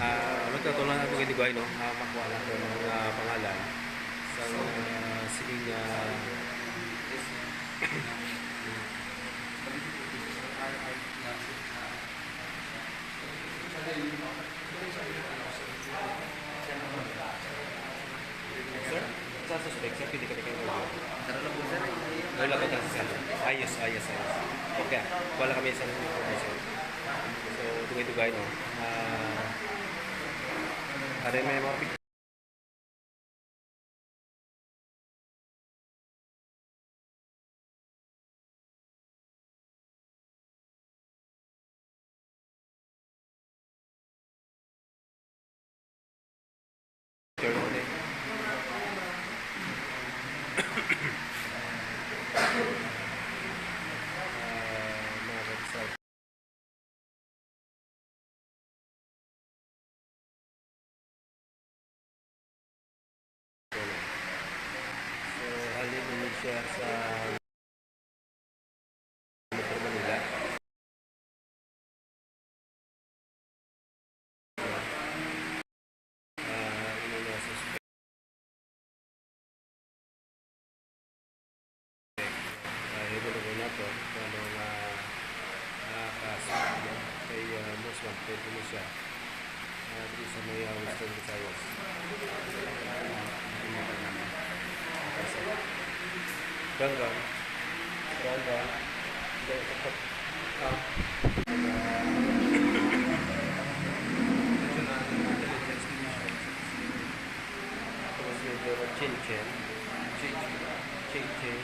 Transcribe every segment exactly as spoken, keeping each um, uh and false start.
Ah, magkatulang nato kay Digway, no? Ah, makuha nato ang mga pangalan sa, ah, sining, ah, Sir, sa suspect, sir, pwede kami kayo. Wala pa tayo sa sir. Ayos, ayos, ayos. Okay, wala kami sa information. So, dugay-dugay, no? Ah, are may mga pic- So, halin naman siya sa Metro Manila. Ah, ano na, suspect. Ah, hibalo ko na to, kung ano nga, ah, kaso, no? Kay, ah, most wanted, ano siya? Ah, dito sa may, ah, Western Visayas. Gang, gang. Gang, gang. Gang, gang. Ah. Tapos yung Chin Chin. Chin Chin. Chin Chin.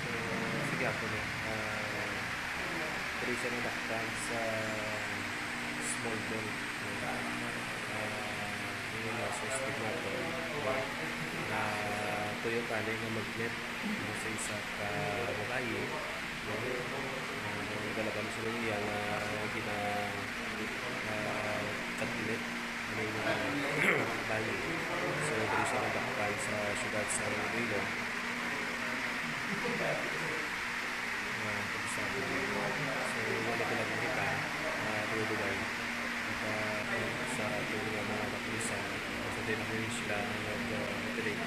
So, sige ako, no. Ah, pwede siya nadakpan sa small belt, no? Ah, yun yung nasa stigmato, no? Ah, tuyo tali nga magnet, no, sa isa ka babayi, no? Ah, ang dalagan sa iya nga gina-, ah, taglit. Ano yung So, diri sa nadakpan sa siyudad sa Iloilo. Ah, kabisado. So, wala pala kita, ah, dugay-dugay. Kita, eh, sa aton nga mga kapulisan, sa din ang sila ang nag-, ah, nag-operate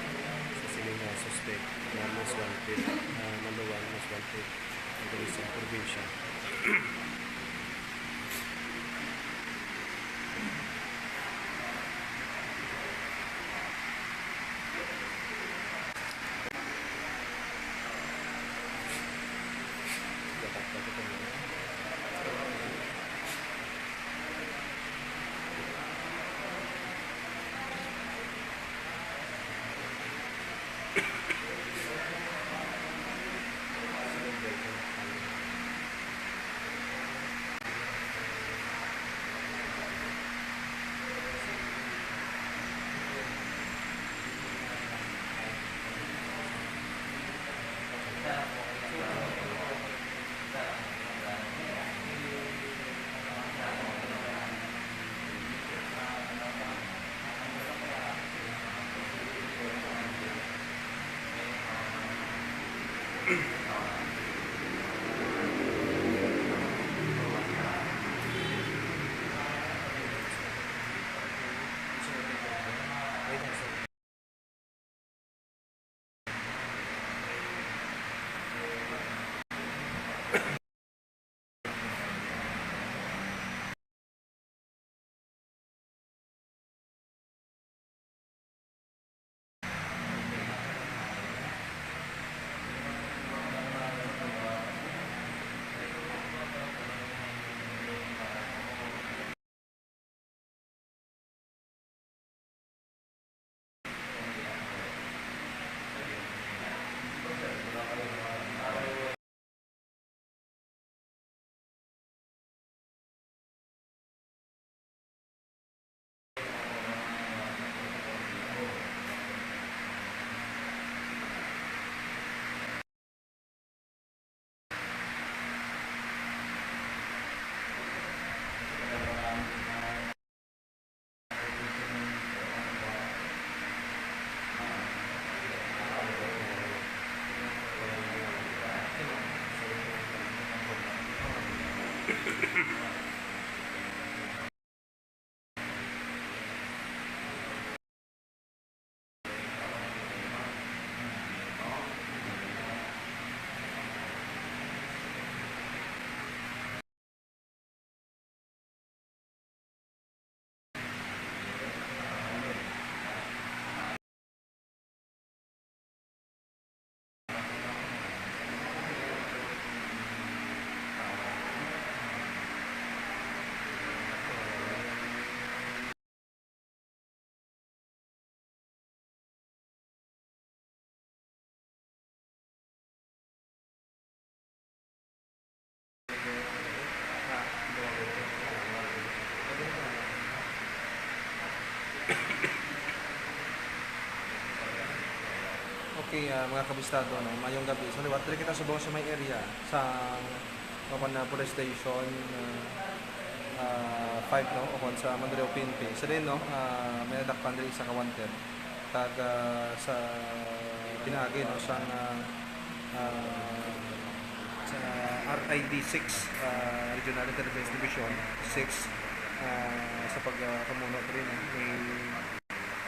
sa sining, ah, suspect na most wanted, ah, number one most wanted diri sa probinsya. Okay, ah, mga kabistado, no, mayong gabi. So, liwat diri kita subong sa may area sa Papan na Police Station, ah, ah, five, no, o kung sa Mandaluyong P N P. Sa din, no, ah, may nadakpan diri isa ka wanted. Kag, ah, sa pinaagi, no, sang, ah, ah, sa R I D six, ah, Regional Intelligence Division six, ah, sa pag, ah, pamuno diri, no, ni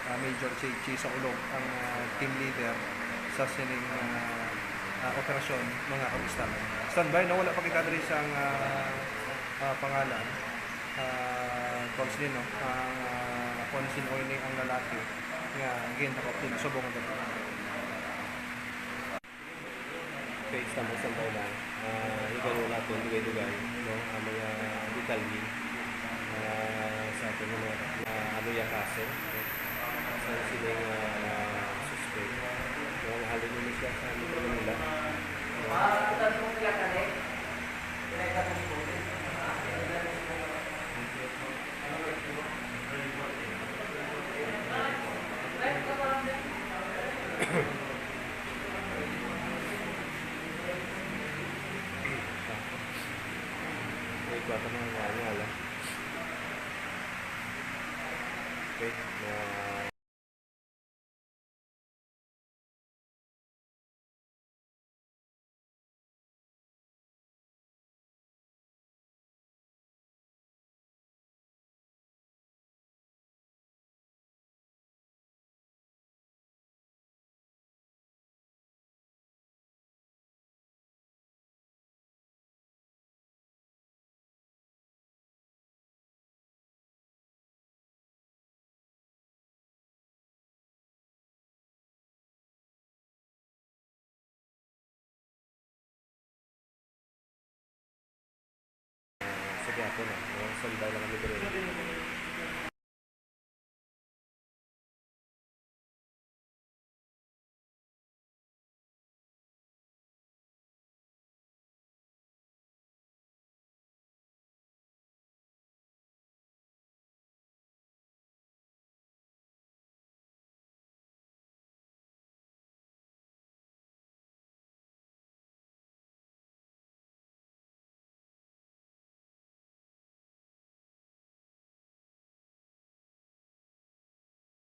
ah, Major J J Saulog ang, ah, team leader sa sining, ah, ah, operasyon, mga kabistado. Standby, no? Wala pa kita diri sang, ah, ah, pangalan. Ah, kung sino, ang, ah, kung sino ini ang lalaki nga gintakop din subong nga Okay, standby, standby lang. Ah, ibalo naton dugay-dugay, no, ang mga detalye, ah, sa aton nga mga, ah, ano ya kaso, no? Sa sining, ah, suspect, no, nga halin ini siya sa Metro Manila, no? May kwatro na nga, ano, wala. Okay, na Yapon na, no? Sunday lang kami diri.